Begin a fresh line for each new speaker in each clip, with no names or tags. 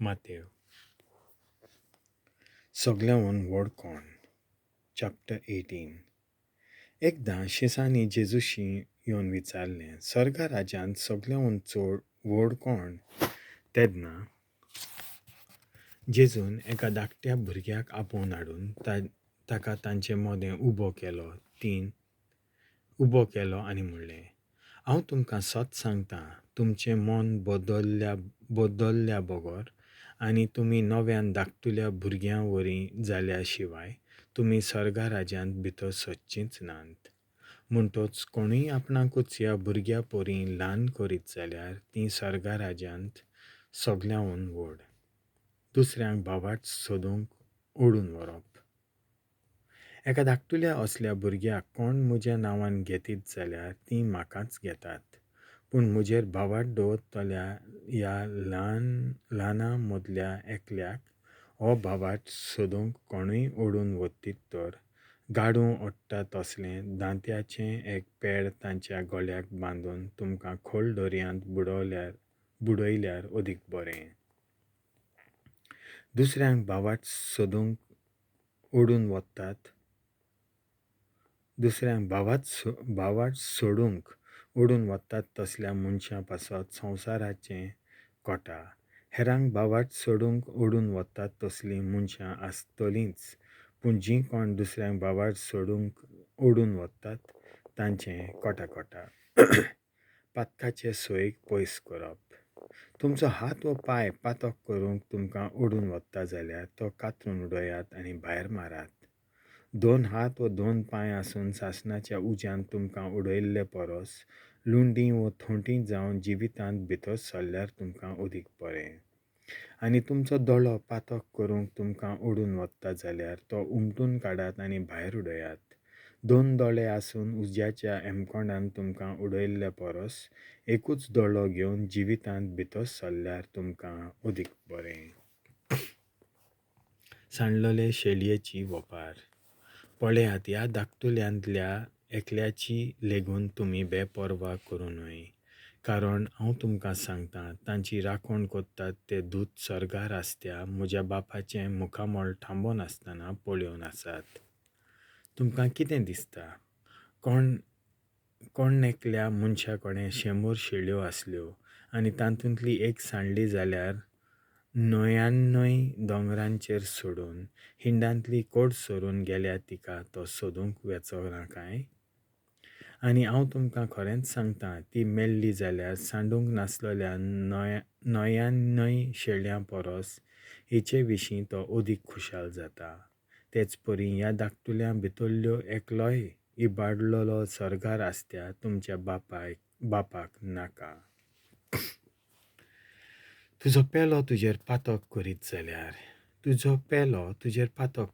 मातेव. सगल्यांहून व्हड कोण? चॅप्टर 18. एकदां शिसांनी जेजूशी येवन विचारलें, सर्गा राज्यांत सगल्यांहून चड व्हड कोण? तेन्ना जेजून एका धाकट्या भुरग्याक आपोवन हाडून ताका तांचे मदें उबो केलो आनी म्हणलें, हांव तुमकां सत सांगतां, तुमचें मन बदल्ल्या बगर आनी तुमी नव्यान धाकटुल्या भुरग्यां वरी जाल्या शिवाय तुमी सर्गा राज्यांत भितर सरचींच नात. म्हणटच कोणूय आपणाकूच ह्या भुरग्या परी ल्हान करीत जाल्यार तीं सर्गा राज्यांत सगल्यांहून व्हड. दुसऱ्यांक भावार्थ सोदूंक ओडून व्हरप. एका धाकटुल्या असल्या भुरग्याक कोण म्हज्या नांवान घेतीत जाल्यार तीं म्हाकाच घेतात, पूण म्हजेर भावार्थ दवरतल्या ह्या ल्हान ल्हाना मदल्या एकल्याक हो भावार्थ सोदूंक कोणूय ओडून व्हरतीत तर गाडूं ओडटा तसलें दांत्याचें एक पेड तांच्या गळ्याक बांदून तुमकां खोल दर्यांत बुडयल्यार अदीक बरें. दुसऱ्यांक भावार्थ सोदूंक ओडून वतात दुसऱ्यांक भावार्थ सोडूंक ओडून वतात तसल्या मनशां पासत संवसाराचें कोटा. हेरांक भावार्थ सोडूंक ओडून वतात तसलीं मनशां आसतलींच, पूण जीं कोण दुसऱ्यांक भावार्थ सोडूंक ओडून वतात तांचें कोटा. पातकाचे सोयीक पयस करप. तुमचो हात वा पांय पातक करूंक तुमकां ओडून वता जाल्यार तो कातरून उडयात आनी भायर मारात. दोन हात वा दोन पांय आसून सासणाच्या उज्यांत तुमकां उडयल्ले परस लुंडी वा थोंटी जावन जिवितांत भितर सरल्यार तुमकां अदीक बरें. आनी तुमचो दोळो पातक करूंक तुमकां ओडून वता जाल्यार तो उमटून काडात आनी भायर उडयात. दोन दोळे आसून उज्याच्या हेमकोंडान तुमकां उडयल्ले परस एकूच दोळो घेवन जिवितांत भितर सरल्यार तुमकां अदीक बरें. सांडलेले शेळयेची वपार. पळयात, ह्या धाकटुल्यांतल्या एकल्याची लेगून तुमी बेपर्वा करूं न्हय, कारण हांव तुमकां सांगतां, तांची राखण करतात ते दूत सर्गार आसत्या म्हज्या बापाचें मुखामळ थांबोनासतना पळोवन आसात. तुमकां कितें दिसता? कोण एकल्या मनशा कडेन 100 शेळयो आसल्यो आनी तातूंतली एक सांडली जाल्यार 99 दोंगरांचेर सोडून हिंडांतली कोड सरून गेल्या तिका तो सोदूंक वेचो ना काय? आनी हांव तुमकां खरेंच सांगतां, ती मेल्ली जाल्यार सांडूंक नासलेल्या 99 शेळयां परस हिचे विशीं तो अदीक खुशाल जाता. तेच परी ह्या धाकटुल्यां भितरल्यो एकलोय इबाडलेलो सर्गार आसत्या तुमच्या बापाक नाका. तुजो पेलो तुजेर पातक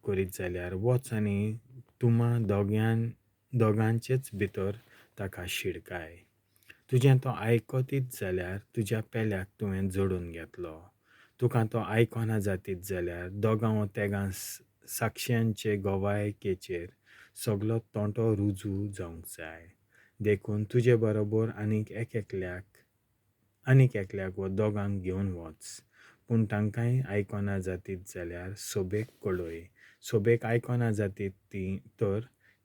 करीत जाल्यार वच आनी तुमा दोगांचेच भितर ताका शिडकाय. तुजें तो आयकतीत जाल्यार तुज्या पेल्याक तुवें जोडून घेतलो. तुका तो आयकना जातीत जाल्यार दोगां वा तेगां साक्षांचे गवायकेचेर सगलो तोंटो रुजू जावंक जाय. देखून तुजे बरोबर आनीक एकल्याक वा दोगांक घेवन वच, पूण तांकांय आयकना जातीत जाल्यार सोबेक कळय. सोबेक आयकना जातीत तर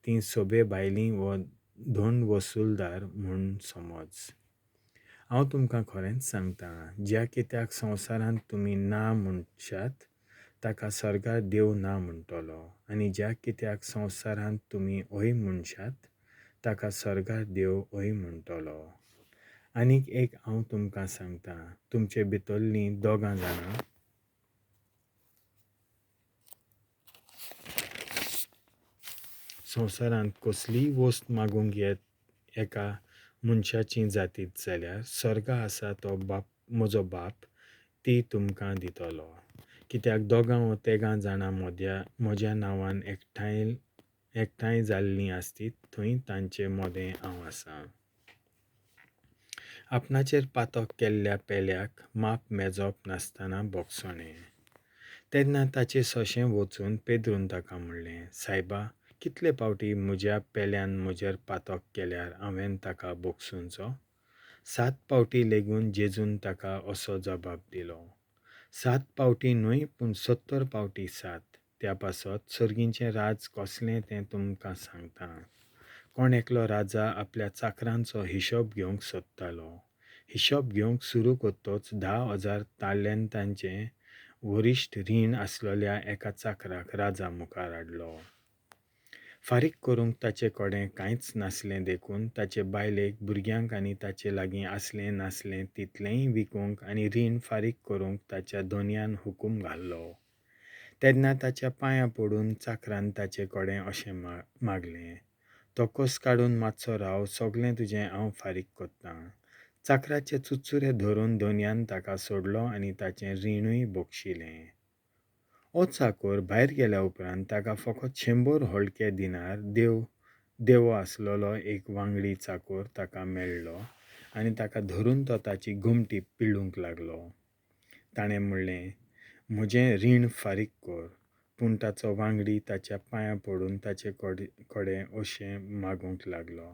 तीं सोबे भायलीं वा धोंड वसुलदार म्हूण समज. हांव तुमकां खरेंच सांगतां, ज्या कित्याक संवसारांत तुमी ना म्हणशात ताका सर्गार देव ना म्हणटलो, आनी ज्या कित्याक संवसारांत तुमी हय म्हणशात ताका सर्गार देव हय म्हणटलो. आनीक एक हांव तुमकां सांगतां, तुमचे भितरलीं दोगां जाणां संवसारांत कसलीय वस्त मागूंक येत एका मनशाची जातीत जाल्यार सर्गा आसा तो बाप म्हजो बाप ती तुमकां दितलो. कित्याक दोगां वा तेगां जाणां म्हज्या नांवान एकठांय जाल्लीं आसतीत थंय तांचे मदें हांव आसां. आपणाचेर पातक केल्ल्या पेल्याक माप मेजप नासतना भोगसणें. तेन्ना ताचे सोशें वचून पेद्रून ताका म्हणलें, सायबा, कितले पावटी म्हज्या पेल्यान म्हजेर पातक केल्यार हांवें ताका भोगसुचो? 7 पावटी लेगून जेजून ताका असो जबाब दिलो, सात पावटीं न्हय पूण 70 पावटीं सात. त्या पासत सर्गीचें राज कसलें तें तुमकां सांगतां. कोण एकलो राजा आपल्या चाकरांचो हिशोब घेवंक सोदतालो. हिशोब घेवंक सुरू करतच 10,000 तालेंतांचें वरिश्ठ रीण आसलेल्या एका चाकराक राजा मुखार हाडलो. फारीक करूंक ताचे कडेन कांयच नासलें देखून ताचे बायलेक, भुरग्यांक आनी ताचे लागीं आसलें नासलें तितलेंय विकूंक आनी रीण फारीक करूंक ताच्या धनयान हुकूम घाल्लो. तेन्ना ताच्या पांयां पडून चाकरान ताचे कडेन अशें मागलें, तो कस काडून मातसो राव, सगलें तुजें हांव फारीक करतां. चाकराचे चुचुरे धरून धनयान ताका सोडलो आनी ताचें रिणूय बक्षिलें. हो चाकोर भायर गेल्या उपरांत ताका फकत 100 हळके दिनार देवो आसलेलो एक वांगडी चाकोर ताका मेळ्ळो आनी ताका धरून तो ताची गोमटी पिळूंक लागलो. ताणें म्हणलें, म्हजें रीण फारीक कर. पूण ताचो वांगडी ताच्या पांयां पडून ताचे कडेन अशें मागूंक लागलो,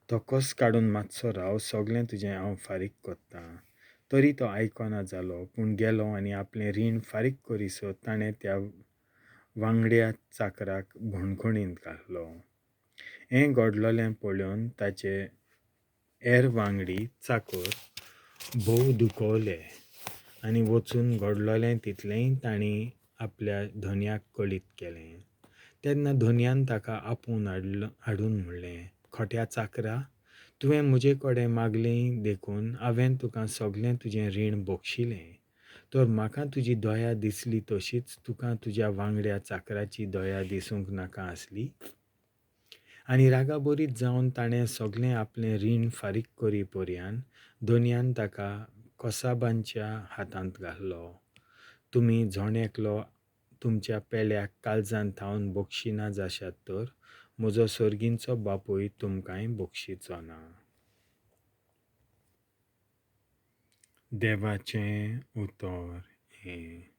तो कस काडून मातसो राव, सगलें तुजें हांव फारीक करतां. तरी तो आयकना जालो, पूण गेलो आनी आपलें रीण फारीक करीसर ताणें त्या वांगड्या चाकराक बणखणींत घालो. हें घडलेलें पळोवन ताचे हेर वांगडी चाकर भोव दुखवले आनी वचून घडलेलें तितलेंय तांणी आपल्या धनयाक कळीत केलें. तेन्ना धनयान ताका आपोवन हाडून म्हणलें, खोट्या चाकरा, तुवें म्हजे कडेन मागलें देखून हांवें तुका सगलें तुजें रीण बक्षिलें. तर म्हाका तुजी दया दिसली तशीच तुका तुज्या वांगड्या चाकराची दया दिसूंक नाका आसली? आनी रागाबरीत जावन ताणें सगलें आपलें रीण फारीक करी पर्यान धनयान ताका कसाबांच्या हातांत घालो. तुमी जण एकलो तुमच्या पेल्याक काळजान थावन बक्षिना जाशात तर म्हजो सर्गींचो बापूय तुमकांय बक्षिचो ना. देवाचें उतर हें.